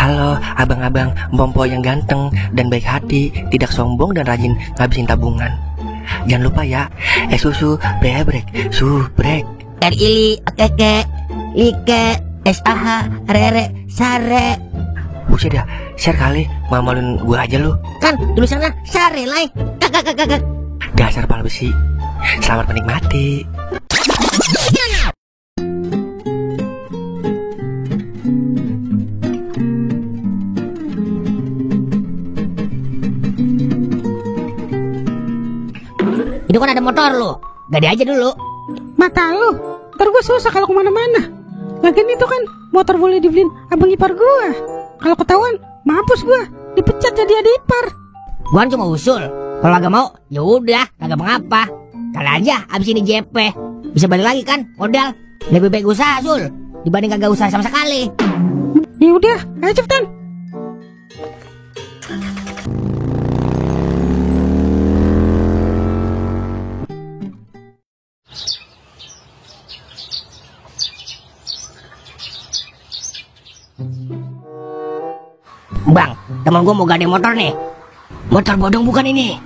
Halo abang-abang Bompo yang ganteng dan baik hati, tidak sombong dan rajin ngabisin tabungan. Jangan lupa ya, susu brebrek, subrek. Ili, keke, like, SAH, rere, sare. Buset dah, share kali, mamalin gue aja lu. Kan tulisannya sare, like. Kakak. Dasar pal besi. Selamat menikmati. Itu kan ada motor lu, gade aja dulu. Mata lu, ntar gue susah kalau kemana-mana. Lagian itu kan motor boleh dibeliin abang ipar gue. Kalau ketahuan, mampus gue, dipecat jadi adik ipar. Gua cuma usul, kalau agak mau, ya udah, kagak mengapa. Kali aja abis ini JP, bisa balik lagi kan modal. Lebih baik usaha Sul dibanding kagak usaha sama sekali. Ya udah, ayo cepetan. Bang, teman gue mau gade motor nih. Motor bodong bukan ini?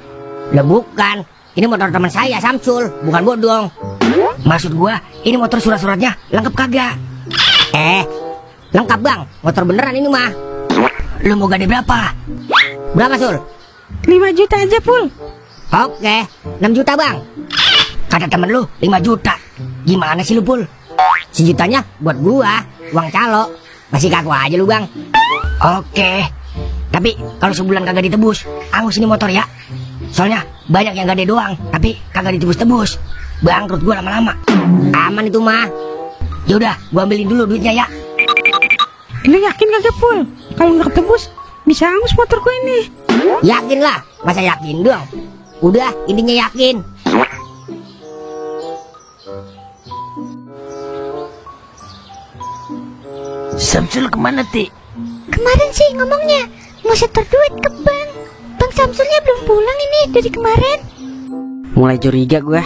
Lah bukan, ini motor teman saya Samsul, bukan bodong. Maksud gue, ini motor surat-suratnya lengkap kagak? Lengkap bang, motor beneran ini mah. Lu mau gade berapa? Berapa Sul? 5 juta aja Pul. Oke, 6 juta bang. Kata temen lu 5 juta. Gimana sih lu Pul? Sejutanya buat gua, uang calo. Masih kaku aja lu bang. Oke, tapi kalau sebulan kagak ditebus, angus ini motor ya. Soalnya banyak yang gade doang, tapi kagak ditebus-tebus. Bangkrut gua lama-lama. Aman itu mah. Yaudah, gua ambilin dulu duitnya ya. Lu yakin kagak Pul? Kalau nggak ketebus, bisa angus motorku ini. Yakin lah, masa yakin doang? Udah, intinya yakin. Samsul kemana Ti? Kemarin sih ngomongnya mau setor duit ke bank. Bang Samsulnya belum pulang ini dari kemarin. Mulai curiga gua.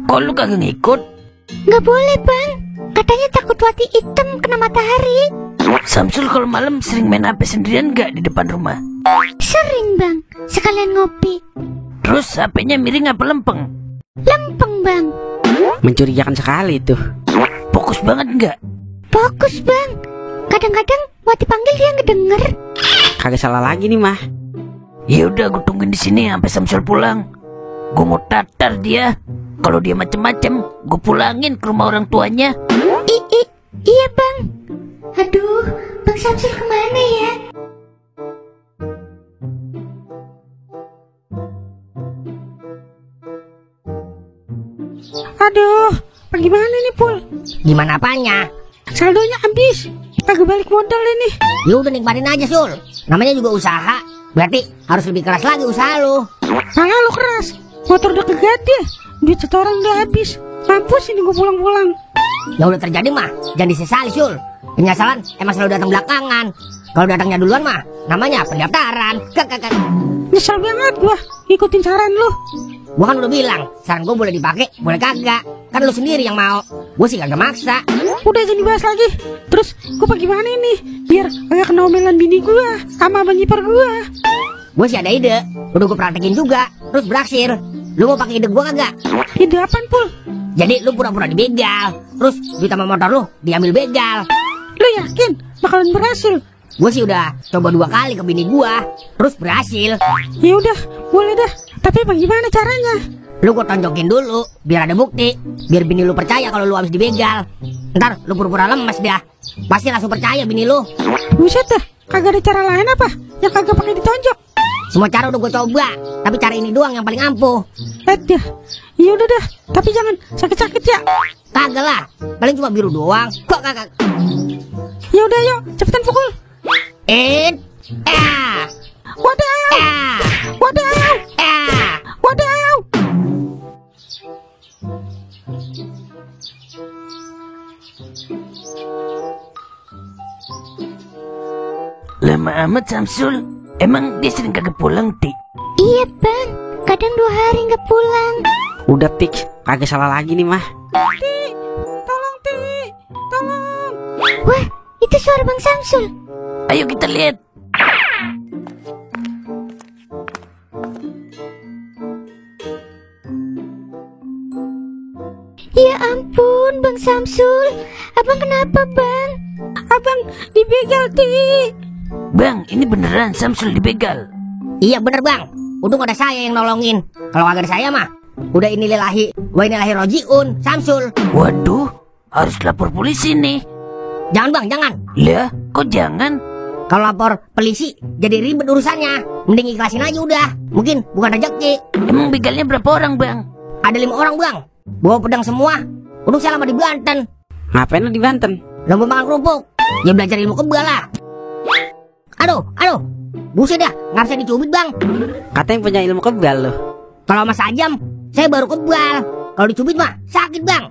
Kok lu kagak ngikut? Nggak boleh bang, katanya takut wati hitam kena matahari. Samsul kalau malam sering main HP sendirian gak di depan rumah? Sering bang, sekalian ngopi. Terus HP-nya miring apa lempeng? Lempeng bang. Mencurigakan sekali tuh. Fokus banget gak? Fokus bang, kadang-kadang wati panggil dia ngedenger. Kagak salah lagi nih mah. Ya udah, gue tungguin di sini sampai Samsul pulang. Gue mau tatar dia. Kalau dia macem-macem, gue pulangin ke rumah orang tuanya. Iya bang. Aduh, bang Samsul kemana ya? Aduh, bagaimana nih Pul? Gimana apanya? Saldonya habis, kagak balik modal ini. Ya udah nikmatin aja Sul. Namanya juga usaha. Berarti harus lebih keras lagi usaha lu. Malah lu keras, motor udah kegade, duit setoran udah habis. Mampus ini gue pulang-pulang. Ya udah terjadi mah, jangan disesali Sul. Penyesalan emang selalu datang belakangan. Kalau datangnya duluan mah, namanya pendaftaran. Nyesel banget gua ngikutin saran lu. Gua kan udah bilang, saran gua boleh dipakai, boleh kagak. Kan lu sendiri yang mau. Gua sih kagak maksa. Udah jangan dibahas lagi. Terus gua bagaimana nih biar agak kena omelan bini gua sama abang ipar gua? Gua sih ada ide, udah gua praktekin juga, terus berhasil. Lu mau pakai ide gua kagak? Ide apaan Pul? Jadi lu pura-pura dibegal, terus duit sama motor lu diambil begal. Lu yakin bakalan berhasil? Gue sih udah coba 2 kali ke bini gua, terus berhasil. Ya udah, boleh dah. Tapi bagaimana caranya? Lu gua tonjokin dulu, biar ada bukti, biar bini lu percaya kalau lu habis dibegal. Ntar lu pura-pura lemes dah, pasti langsung percaya bini lu. Buset dah, kagak ada cara lain apa yang kagak pakai ditonjok? Semua cara udah gua coba, tapi cara ini doang yang paling ampuh. Dah, ya udah dah. Tapi jangan sakit-sakit ya. Kagak lah, paling cuma biru doang. Kok kagak? Ya udah yuk, cepetan pukul. Wadaw! Wadaw! Wadaw! Lama amat Samsul. Emang dia sering kagak pulang Ti? Iya bang, kadang 2 hari nggak pulang. Udah Tik, kagak salah lagi nih mah. Tolong Ti, tolong. Wah, itu suara bang Samsul. Ayo kita lihat. Ya ampun, Bang Samsul. Abang kenapa, Bang? Abang dibegal, Ti. Bang, ini beneran Samsul dibegal. Iya bener bang, untung ada saya yang nolongin. Kalau kagak ada saya mah udah ini lillahi wa inna ilaihi rojiun, Samsul. Waduh, harus lapor polisi nih. Jangan bang, jangan. Lah, kok jangan? Kalau lapor polisi jadi ribet urusannya. Mending ikhlasin aja udah. Mungkin bukan rezeki. Emang begalnya berapa orang, Bang? Ada 5 orang bang, bawa pedang semua. Untung saya lama di Banten. Ngapain lu di Banten? Lomba makan kerupuk. Ya belajar ilmu kebal lah. Aduh, buset dah, nggak bisa dicubit bang. Katanya punya ilmu kebal lu. Kalau sama sajam, saya baru kebal. Kalau dicubit mah sakit bang.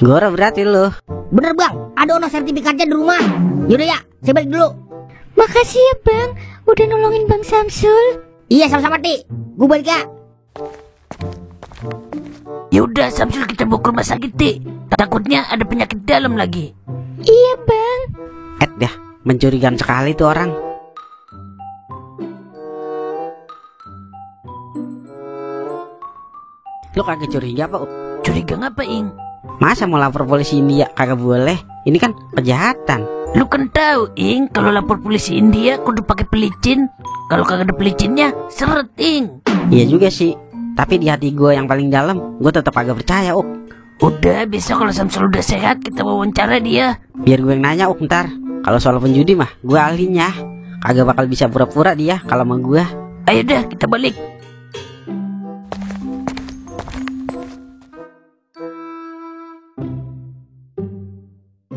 Gora berarti lu. Bener bang, ada ono sertifikatnya di rumah. Yaudah ya, saya balik dulu. Makasih ya, Bang. Udah nolongin Bang Samsul. Iya sama-sama Ti, gue balik ya. Ya udah, Samsul kita bawa ke rumah sakit, Ti. Takutnya ada penyakit dalam lagi. Iya, Bang. Dah, mencurigakan sekali tuh orang. Lu kagak curiga apa? Curiga ngapa, Ing? Masa mau lapor polisi India kagak boleh? Ini kan kejahatan. Lu kan tahu, Ing, kalau lapor polisi India kudu pakai pelicin. Kalau kagak ada pelicinnya, seret, Ing. Iya juga sih. Tapi di hati gue yang paling dalam, gue tetap agak percaya, Udah, besok kalau Samsul udah sehat, kita wawancara dia. Biar gue yang nanya, ntar. Kalau soal penjudi mah, gue ahlinya. Kagak bakal bisa pura-pura dia kalau sama gue. Ayo dah, kita balik.